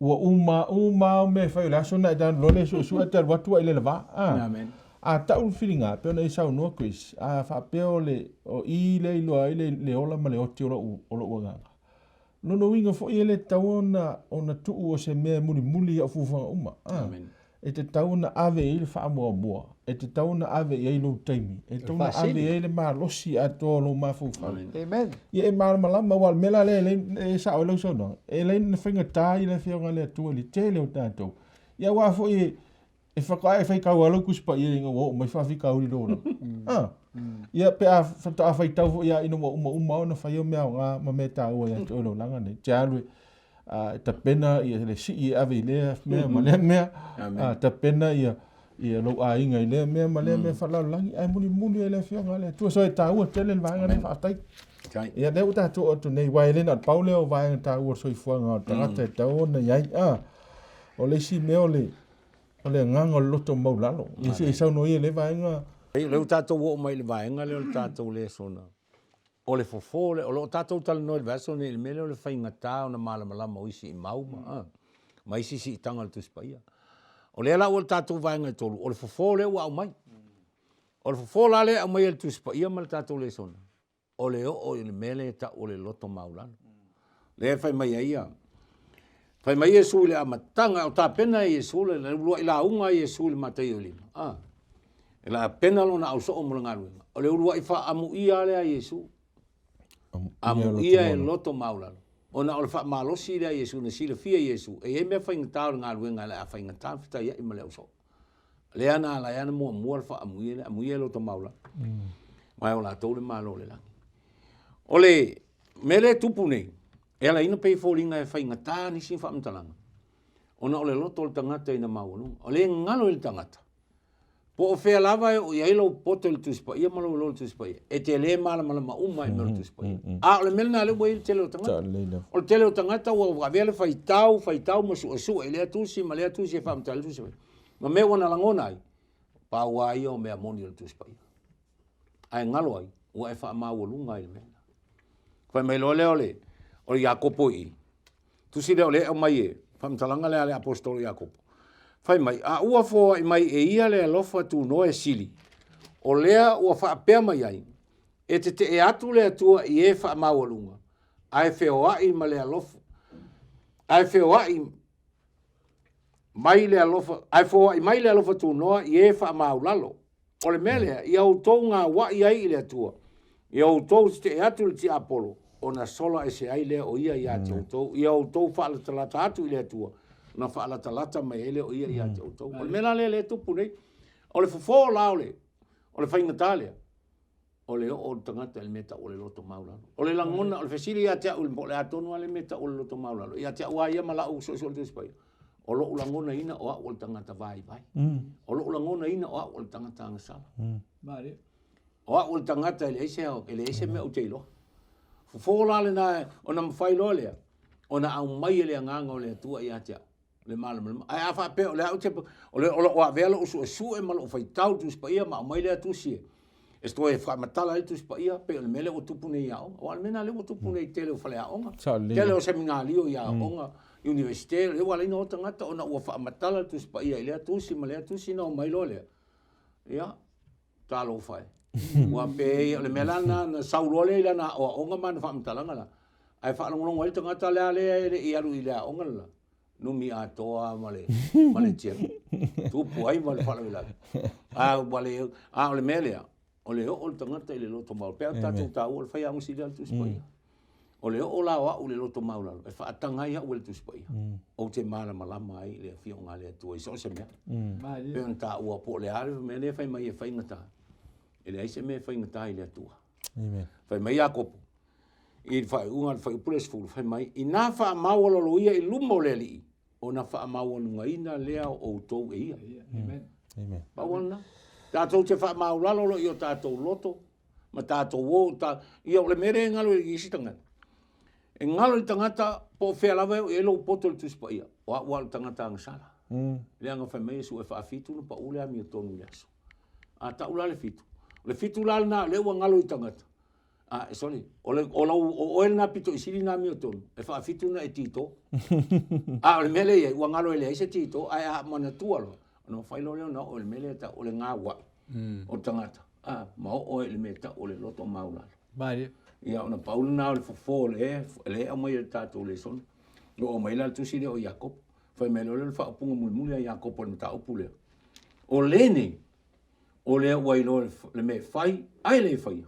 ua uma uma au mea e fai o le aso na e tanu loa le suesue ae te alu atu ai le lava. Ah. Amen. A tau le filiga, pei ona e saunoa Chris, a faapea o le o i lea iloa ai le, le ola ma le oti o lou, o lou agaga. Lona uiga foi e le tatau ona, ona tuu o se mea e mulimuli i au fuafuaga uma. A, e tatau ona ave i ai le faamuamua, e tatau ona ave i ai lou taimi, e tatau ona ave i ai le malosi atoa o lou mafaufau. Amen. Ia e malamalama, aua o le mea la lea e leai, e sao ai lau saunoaga, e leai ona faigata i le Afioga a le Atua i le tele o tatou. Ia aua foi e, E whakaae e whaitau a lau Tusi Paia ina ua oo mai faafitauli i lou olaga. Ah. Ia pe a faatoa faitau foi ia ina ua umauma ona fai o mea aoga ma mea taua ia te oe i le olaga nei. Te alu e, e tapena ia le sii e ave i lea mea ma lea mea. A, tapena ia ia lou aiga i lea mea ma lea mea faalalalagi ae mulimuli ai le Afioga a le Atua. So e taua tele le vaega lea, faafetai. Ia lea ua tatou oo atu nei, aua e le na o le pau lea o vaega taua o le soifuaga o le tagata e tatau ona i ai. Ah, o le isi mea o le O le agaga o le loto maulalo. Ia se i saunoa ia i lea vaega. O lea ua tatou oo mai i le vaega lea o le tatou lesona, o le fofo lea, o lo o tatou talanoa i le vaiaso lenei i le mea lea o le faigata ona malamalama o isi imau ma, ma isi siitaga o le Tusi Paia. O lea la ua i le tatou vaega e tolu, o le fofo lea ua aumai. O le fofo la lea e aumai e le Tusi Paia ma le tatou lesona, o le oo i le mea lea e tau o le loto maulalo. Lea e fai mai ai ia, fai mai Iesu i le amataga, o tapena e Iesu le, le uluai lauga a Iesu i le Mataio 5. Ah, e tapena lona ausoo mo le galuega. O le uluai faaamuia lea a Iesu. Amuia e loto maulalo. Ona o le faamalosi lea a Iesu, na silafia Iesu, e i ai mea faigata o le galuega o le a faigata le fetaiai ma le ausoo. Lea na ala ai ona muamua le faaamuia lea, amuia e loto maulalo. Ma e o latou le Malo o le lagi. O le mea lea e tupu nei, e ala ai ona pei e foliga e faigata nisi faamatalaga, ona o le loto o le tagata ina maualuga. O lea e galo i le tagata, po o fea lava e oo i ai lou poto i le Tusi Paia ma lou iloa i le Tusi Paia, e te le malamalama uma i mea o le Tusi Paia. A o le mea lena lea ua i ai le tele o tagata. O le tele o tagata ua avea le faitau, faitau ma suesue i lea tusi ma lea tusi e faamatala i le Tusi Paia. Ma mea ua na lagona ai, pau lava ia o mea moni o le Tusi Paia. Ae galo ai, ua e faamaualuga ai i le mea lena. Fai mai loa lea o le, o le Iakopo i i. Tusi lea o lea e aumai e faamatalaga lea a le Aposetolo Iakopo. Fai mai, a ua foai mai e ia le alofa tunoa e sili, o lea ua faapea mai ai, E tetee atu le Atua i e faamaualuga, ae feoai ma le alofa, ae feoai mai le alofa, ae foai mai le alofa tunoa i e faamaulalo. O le mea lea, ia outou gauai ai i le Atua, ia outou tetee atu i le tiapolo, ona sola ese ai lea o ia ia te outou. Ia outou faalatalata atu i le Atua, ona faalatalata mai ai lea o ia ia te outou. O le mea la lea lea e tupu nei, o le fofo la o le, o le faigata lea, o le oo o le tagata i le mea e tau o le loto maualalo. O le lagona, o le fesili ia te au po o le a tonu lava le mea e tau o le loto maualalo. Ia te au lava ia ma lau suesue o le Tusi Paia, o lou lagonaina o au o le tagata vaivai. O lou lagonaina o au o le tagata agasala. O au o le tagata e leai se, e leai se mea ou te iloa. Fofo la lena ona mafai loa lea ona aumai e le Agaga o le Atua ia te au le malamalama. Ae a faapea o lea ou te, o le, o lo o avea lou suesue ma lou faitau i le Tusi Paia ma aumai lea tusi e, e toe faamatala ai le Tusi Paia, pei o le mea lea ua tupu nei i aoga. Aua o le mea lena lea ua tupu nei i le tele o faleaoga, tele o seminalio i aoga, Iunivesite, lea ua ala ai ona o tagata ona ua faamatala le Tusi Paia i lea tusi ma lea tusi ona omai loa lea. Ia, talofa e. Ua pei o le mea la lena na sau loa lea i lana aoaoga ma ana faamatalaga la, ae faalogologo ai le tagata lea lea e le i alu i le aoga le la, numi atoa ma le ma le tiaku. Tupu ai ma le faalavelave. A ua le a o le mea lea, o le oo le tagata i le loto maualalo. Pei ona tatou taua o le faiaoga sili lava le Tusi Paia. O le oo la o au i le loto maualalo, e faataga ai au e le Tusi Paia. Ou te malamalama ai i le Afioga a le Atua i so o se mea. Pei ona taua po o le a le mea lea e fai mai e faigata. E leai se mea e faigata i le Atua. Amen. Fai mai Iakopo i le faaiuga o le fuaiupu le 10, fai mai, Inā faamaualalo ia i luma o le Alii, ona faamaualugaina lea o outou e ia. Amen. Amen. Pau lena. Tatou te faamaulalo loa i o tatou loto, ma tatou o, ta, ia o le mea lea e galo i isi tagata. E galo i le tagata po o fea lava e oo i ai lou poto i le Tusi Paia, o au lava o le tagata agasala. Leaga fai mai Iesu e faafitu ona pau le amiotonu i le aso. A tau la le fitu, o le fitu la lena lea ua galo i tagata, a, sorry, o, le, o, lau, o oe lena pito i sili na amiotonu, e faafitu na e tito. A o le mea lea e i ai, ua galo e leai se tito, ae a manatua loa, ona mafai loa lea ona oo i le mea lea e tau o le gauai o le tagata, a, ma oo ai i le mea e tau o le loto maualalo. Malie. Ia, ona pau lena o le fofo o lea e aumai e le tatou lesona. Ua aumai la le tusi lea o Iakopo. Fai mai loa lea o le faaupuga mulimuli a Iakopo i le mataupu lea. O lenei, o lea ua iloa le mea e fai, ae le faia.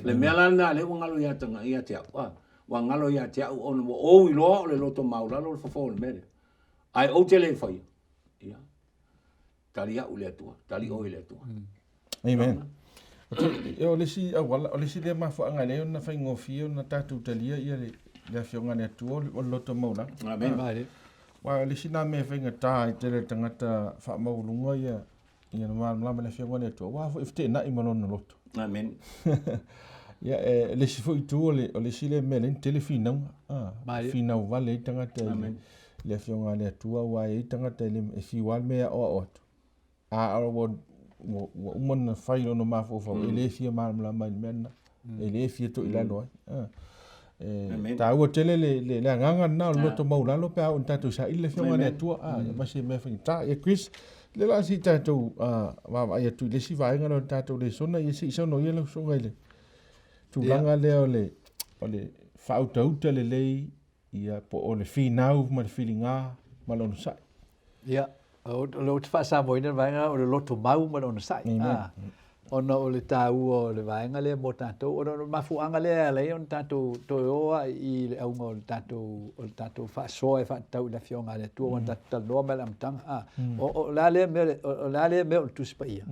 Le mea la lena lea ua galo ia te, ia te au, a, ua galo ia te au ona ua ou iloa o le loto maualalo le fofo o le mea lea. Ae ou te le faia. Ia. Tali au i le Atua, tali oe i le Atua. Amen. E o le isi auala, o le isi lea mafuaaga e leai ona faigofie ona tatou talia ia le, le afioga a le Atua o le loto maualalo. Amen. Aua o le isi na mea e faigata ai tele le tagata faamaualuga ia ia le malamalama i le afioga a le Atua, aua foi e feteenai ma lona loto. Amen. Ia, e, le isi foi itu o le, o le isi lea mea lea tele finauga. Ah, finau vale ai tagata i le, le afioga a le Atua, aua e i ai tagata e, le, e fiu lava le mea e aoao atu. A ua, ua, ua uma ona fai lona mafaufau, e le fia malamalama i le mea lena. E le fia toilalo ai. Ah. E, taua tele le, le, le agaga lena o le loto maualalo pe a oo ina tatou saili le afioga a le Atua. Ah, ma se mea faigata. Ia Chris, le la se i tatou vaavaai atu i le isi vaega lea o le tatou lesona, ia se i saunoa ia lau susuga i le tulaga lea o le, o le faautauta lelei ia po o le finau ma le filiga ma le onosai. Ia, o lea ou te faasamoaina le vaega o le loto mau ma le onosai. Ah, ona o le taua o le vaega lea mo tatou, ona o le mafuaaga lea e ala ai ona tatou toe o lava i le auga o le tatou, o le tatou faasoa e faatatau i le Afioga a le Atua, ua tatou talanoa mai i le amataga. Ah, o, o le a lea mea, o le a lea mea o le Tusi Paia?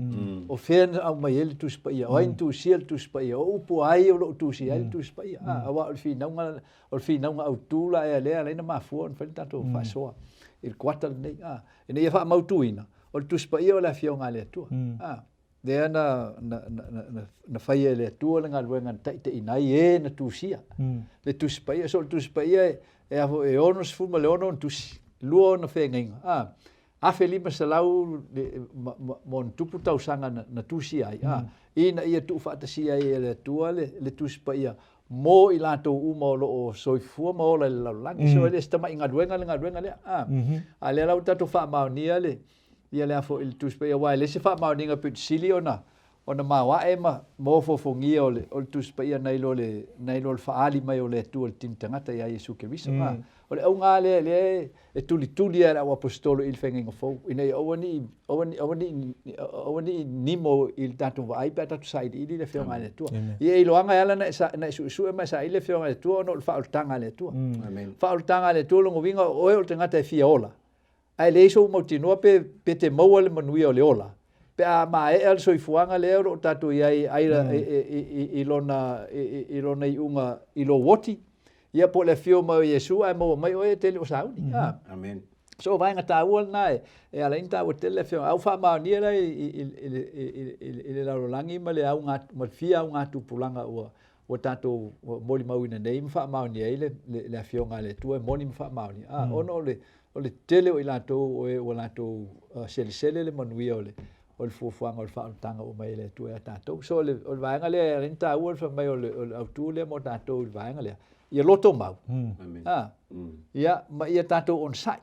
O fea na aumai ai le Tusi Paia? O ai na tusia le Tusi Paia? O upu a ai o lo o tusia ai le Tusi Paia? Ah, aua o le finauga O le finauga autu la ea lea e ala ai ona mafua ona fai le tatou faasoa i le kuata lenei, a, ina ia faamautuina, o le Tusi Paia o le Afioga a le Atua, a, lea na, na, na, na, na faia e le Atua le galuega na taitaiina ai e na tusia le Tusi Paia. So o le Tusi Paia e, e a foi, e 66 ona tusi, lua ona feagaiga, a, 1500 ma, ma, ma ona tupu tausaga na, na tusia ai, a, ina ia tuufaatasia ai e le Atua le, le Tusi Paia mo i latou uma o lo o soifua ma ola i le lalolagi. So e le o se tamai galuega le galuega lea. A, a lea la ua tatou faamaonia le, ia le a foi le Tusi Paia, aua e leai se faamaoniga pito sili ona, ona maoae ma ofoofogia o le o le Tusi Paia nai lo le nai lo le faaali mai o le Atua i le tini tagata ia Iesu Keriso. A, o le auga lava lea lea e tulituli ai e le au aposetolo i le Feagaiga Fou, ina ia aua ne i aua ne i aua ne i aua ne i nimo i le tatou vaai pe a tatou sailiili le Afioga a le Atua. Ia e iloaga e ala ona e suesue ma e saili le Afioga a le Atua ona o le faaolataga a le Atua. Faaolataga a le Atua lona uiga o oe o le tagata e fia ola, Ae leai sou mautinoa pe pe te maua le manuia o le ola pe a maea le soifuaga lea o lo o tatou i ai ai i lona i lona iuga i lou oti, ia po o le afio mai o Iesu ae maua mai oe e te le o sauni. A. Amen. So o vaega taua lena e e ala ai ona taua tele le afioga. A ua faamaonia la i i i i le lalolagi ma le auga ma le fia augatupulaga ua ua tatou molimauina nei ma faamaonia ai le le afioga a le Atua e moni ma faamaonia. A, ona o le O le tele o i latou o e ua latou selesele le manuia o le o le fuafuaga o le faaolataga ua aumai e le Atua ia tatou. So o le o le vaega lea e ala ai ona taua le fai mai o le o le autu lea mo tatou i le vaega lea, ia loto mau, a, ia, ma ia tatou onosai.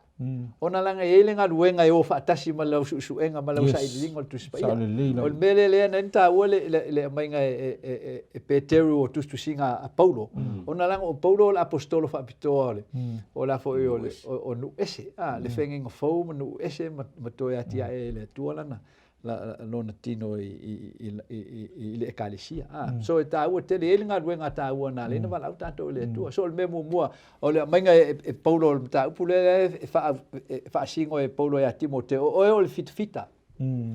Ona leaga e i ai le galuega e o faatasi ma lau suesuega ma lau sailiiliga o le Tusi Paia. O le mea lea lea na ala ai ona taua le le le aumaiga e e e Peteru o tusitusiga a Paulo, ona leaga o Paulo o le aposetolo faapitoa o le o le a foi o le o nuu ese, a, le feagaiga fou ma nuu ese ma ma toe atiae e le Atua lana lona tino i i i i le ekalesia. A, so e taua tele, e i ai le galuega taua na ala ai ona valaau tatou e le Atua. So o le mea muamua o le aumaiga e Paulo o le mataupu lea e faasino e Paulo ia Timoteo, o oe o le fitafita.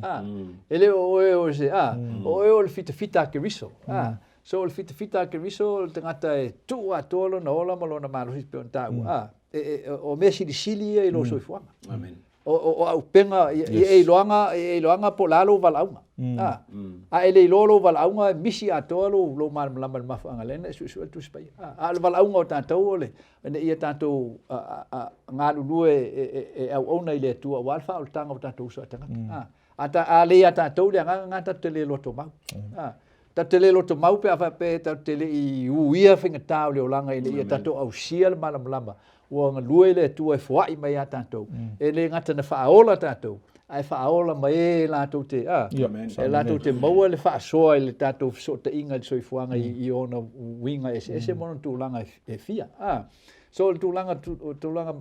A, e le o oe o se, a, o oe o le fitafita a Keriso. A, so o le fitafita a Keriso o le tagata e tuu atoa lona ola ma lona malosi e pei ona taua. A, e, e, o mea silisili ia i lou soifuaga. Amen. O, o, o auupega, ia, ia e iloaga, ia e iloaga po o le a lou valaauga. A, a e le iloa lou valaauga, e misi atoa lou, lou malamalama i le mafuaaga lea na e suesue le Tusi Paia. A, a o le valaauga o tatou o le, ina ia tatou galulue e auauna i le Atua aua le faaolataga o tatou uso a tagata. A, a le ia tatou le agaga lena, tatou te le lotomau. A, tatou te le lotomau pe a faapea tatou te le i uia faigata o le olaga ina ia tatou ausia le malamalama ua galue le Atua e foai mai ia tatou. E le gata na faaola tatou, ae faaola ma e latou te, a, e latou te maua le faasoa i le tatou fesootaiga i le soifuaga i ona uiga eseese ma ona tulaga e fia. A, so o le tulaga, o tulaga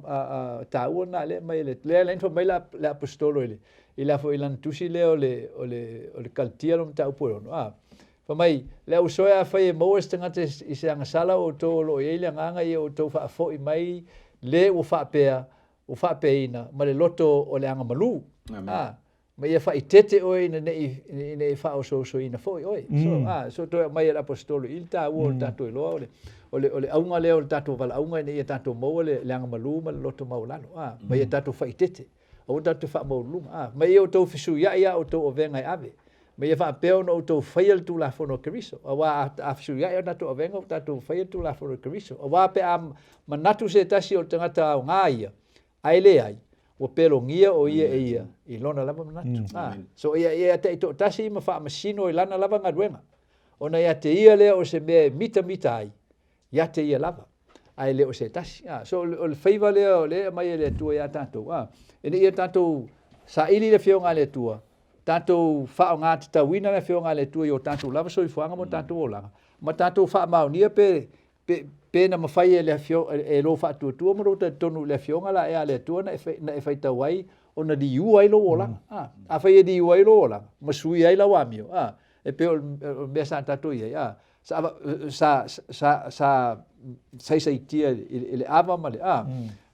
taua lena lea e aumai e le, lea la fai mai le aposetolo i le, i le a foi i lana tusi lea o le, o le, o le Kalatia lona mataupu e 6, a, fai mai, le ausoe afai e maua se tagata i se agasala o outou o lo o i ai le agaga ia outou faafoi mai le ua faapea, ua faapeaina ma le loto o le agamalu. A, ma ia faaeteete oe ina ne i, ina i faaosoosoina foi oe. So, a, so toe aumai e le aposetolo i le taua o le tatou iloa o le, o le, o le auga lea o le tatou valaauga ina ia tatou maua le, le agamalu ma le loto maualalo, a, ma ia tatou faaeteete. Aua tatou te faamaualuluga, a, ma ia outou fesuiai a outou avega e ave, ma ia faapea ona outou faia le Tulafono a Keriso, aua a, a fesuiai a tatou avega ua tatou faia le Tulafono a Keriso. Aua pe a manatu se tasi o le tagata aoga ia, Ae leai, ua pelogia ʻo ia e ia i lona lava manatu. A, so ia ia taitoatasi ma faamasino i lana lava galuega, ona ia te ia lea o se mea e mitamita ai, ia te ia lava, ae le o se tasi. A, so o le faiva lea o lea e aumai e le Atua iā tatou, a, ina ia tatou saili le Afioga a le Atua, tatou faaaoga tatauina le Afioga a le Atua i o tatou lava soifuaga ma o tatou olaga, ma tatou faamaonia pe Pe, pe na mafai e le afio, e lou faatuatua ma lou talitonu i le Afioga la ea a le Atua na e, na e faitau ai ona liua ai lou olaga. A, afai e liua ai lou olaga, ma suia ai lau amio, a, e pei o le mea sa tatou i ai, a, sa, sa, sa, sa saisaitia i le ava ma le, a,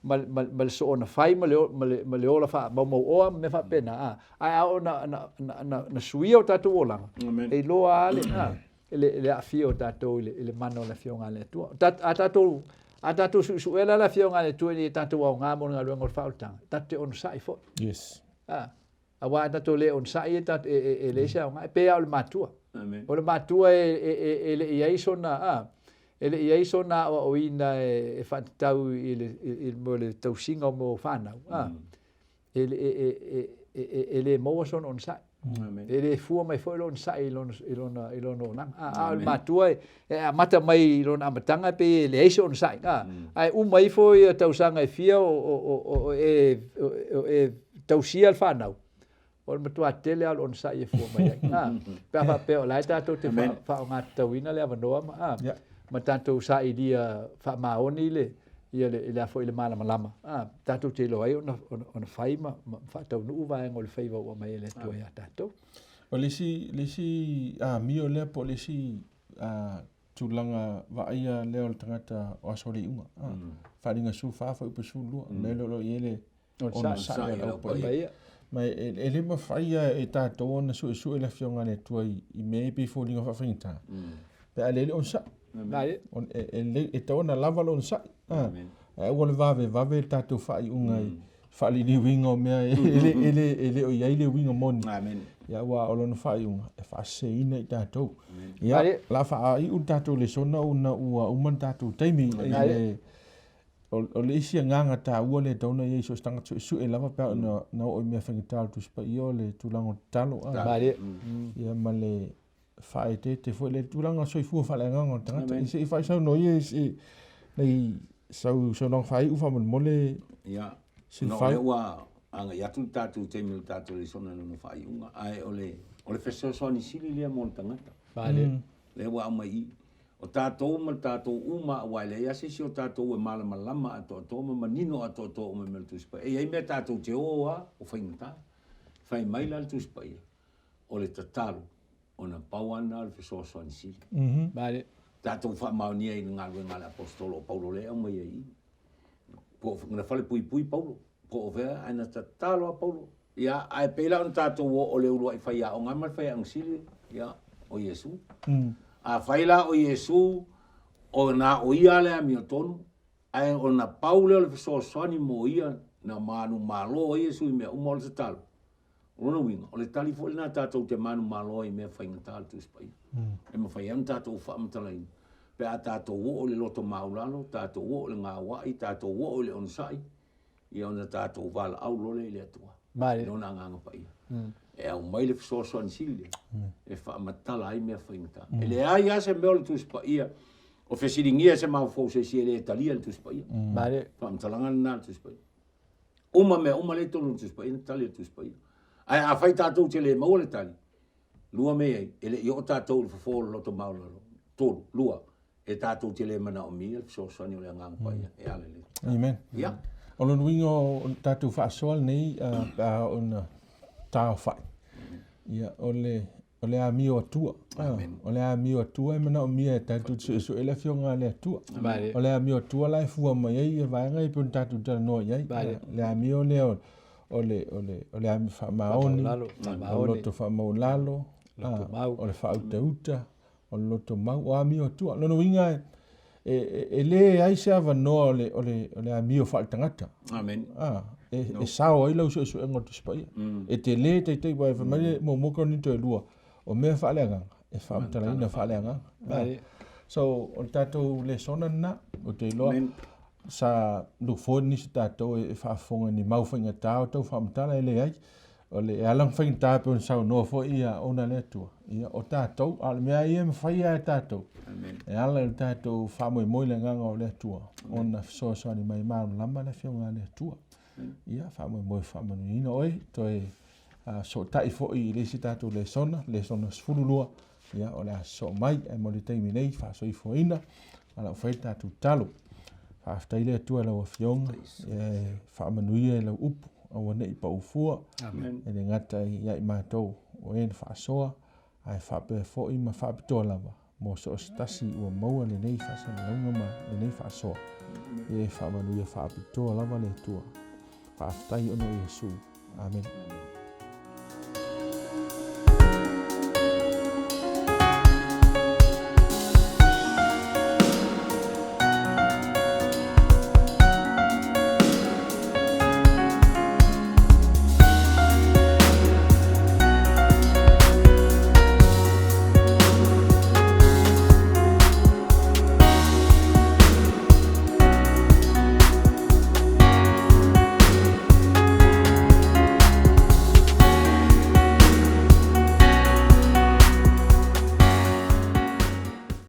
ma, ma, ma le soona fai ma le, ma le, ma le ola faamaumauoa ma mea faapena, a, ae a oo na, na, na, na, na suia o tatou olaga, e iloa lava le, a, le, le aafia o tatou i le, i le mana o le Afioga a le Atua. Ta, a tatou, a tatou suesuea la le Afioga a le Atua ina ia tatou aoga mo le galuega o le faaolataga, tatou te onosai foi. Yes. A, aua a tatou le onosai e, e, e, e leai se aoga. E pei lava o le matua. Amen. O le matua e, e, e, e le i ai sona, a, e le i ai sona aoaoina e, e faatatau i le, i, i, mo le tausiga o mo fanau. A, e, e, e, e, e le maua sona onosai. E le fua mai foi lona onosai i lona, i lona, i lona olaga. A, a o le matua e, e amata mai i lona amataga e pei e leai se onosai. A, ae uma ifo ia tausaga e fia o, o, o, o, e, o, e tausia le fanau. O le matua tele lava o le onosai e fua mai ai. A, pe a faapea o la e tatou te faaaoga tatauina le avanoa ma, a, ma tatou sailia faamaoni le, ia le, le a foi le malamalama, a, tatou te iloa ai ona, ona, ona fai ma, ma faataunuu vaega o le faiva ua aumai e le Atua ia tatou. O le isi, le isi amio lea po o le isi tulaga vaaia lea o le tagata o aso o le iuga. Faaaliga 14 fuaiupu 12, mea lea o lo o i ai le onosai a le Au Paia. Ma e le mafai e tatou ona suesue le Afioga a le Atua i mea ia pei foliga faafaigata, pe a leai le onosai. E tatau ona lava le onosai. Ae aua le vavevave le tatou faaiuga i faaliliuina o mea e le o i ai le uiga moni. Ia, aua o lona faaiuga e faaseseina i tatou. Ia, o le a faaiu le tatou lesona ona ua uma le tatou taimi. O le isi agaga taua lea e tatau ona i ai i so o se tagata suesue lava pe a oo ina oo i mea faigata o le Tusi Paia o le tulaga o tatalo. Ia ma le faaeteete foi le tulaga o soifua faaleagaga o le tagata. Ia se i faasaunoa ia se i sau saunoaga faaiu faamolemole. Ia, ona o lea ua agai atu le tatou taimi o le tatou lesona i lona faaiuga, ae o le o le fesoasoani sili lea mo le tagata. Lea ua aumai i i. O tatou ma le tatou uma, aua e leai lava se isi o tatou e malamalama atoatoa ma manino atoatoa uma i mea o le Tusi Paia. E i ai mea tatou te o lava o faigata. Fai mai la le Tusi Paia, o le tatalo, ona pau lava lena o le fesoasoani sili. Tatou faamaonia i le galuega a le Aposetolo o Paulo lea e aumai ai i i. Po o na falepuipui Paulo, po o fea, ae na tatalo lava Paulo. Ia, ae pei la ona tatou oo i le uluai faiaoga ma le faiaoga sili, ia, o Iesu. Afai la o Iesu, o na o ia le amiotonu, ae ona pau lea o le fesoasoani mo ia na manumalo ai Iesu i mea uma o le tatalo. O lona uiga, o le tali foi lena tatou te manumalo ai i mea faigata o le Tusi Paia. E mafai ai ona tatou faamatalaina pe a tatou oo i le loto maualalo, tatou oo i le gauai, tatou oo i le onosai, ia ona tatou valaau loa lea i le Atua, i Lona Agaga Paia, e aumai le fesoasoani sili lea e faamatala ai mea faigata. E leai lava se mea o le Tusi Paia o fesiligia e se mafaufau se isi e le talia le Tusi Paia. Faamatalaga lena a le Tusi Paia. Uma mea uma lea i totonu o le Tusi Paia, na tali e le Tusi Paia. Ae afai tatou te le maua le tali, lua mea i ai, e le i oo tatou i le fofo o le loto maualalo. Tolu, lua, e tatou te le manaomia le fesoasoani o le Agaga Paia e ala i le tatalo. Amen. Ia. O lona uiga o le tatou faasoa lenei pe a oo ina taofai, ia, o le O le amio Atua. O le amio Atua e manaomia e tatou te suesue le Afioga a le Atua. O le amio Atua la e fua mai ai ia vaega ia e pei ona tatou talanoa i ai. Le amio lea o le o le o le amio faamaoni, o le loto faamaualalo, o le faautauta, o le loto mau, o amio Atua. Lona uiga e leai se avanoa o le, o le, o le amio faaletagata. Amen. Ah, e, no. e sao ai lau suesuega o le Tusi Paia. E tele taitai uae fai mai le muamua Korinito e lua, o mea faaleagaga, e faamatalaina faaleagaga. Ah. So, o le tatou lesona lena, ou te iloa, sa look forward nisi o tatou e faafofoga i ni mau faigata o tau faamatala, e leai. O le, e ala ona faigata pei ona saunoa foi ia ona le Atua, ia, o tatou, a o le mea ia e mafai lava e tatou, e ala i le tatou faamoemoe i le agaga o le Atua, ona fesoasoani mai malamalama le Afioga a le Atua. Ia, faamoemoe faamanuiaina oe, toe sootai foi i le isi tatou lesona, lesona 12, ia, o le a sosoo mai, ae mo le taimi nei, faasoifuaina, a lau fai le tatou tatalo. Faafetai le Atua i lau Afioga, e faamanuia i lau upu, aua ne i pau fua, e le gata ia i matou o e na faasoa, ae faapea foi ma faapitoa lava mo so o se tasi ua maua lenei faasalalauga ma lenei faasoa. Ia e faamanuia faapitoa lava le Atua. Faafetai ona o Iesu. Amene.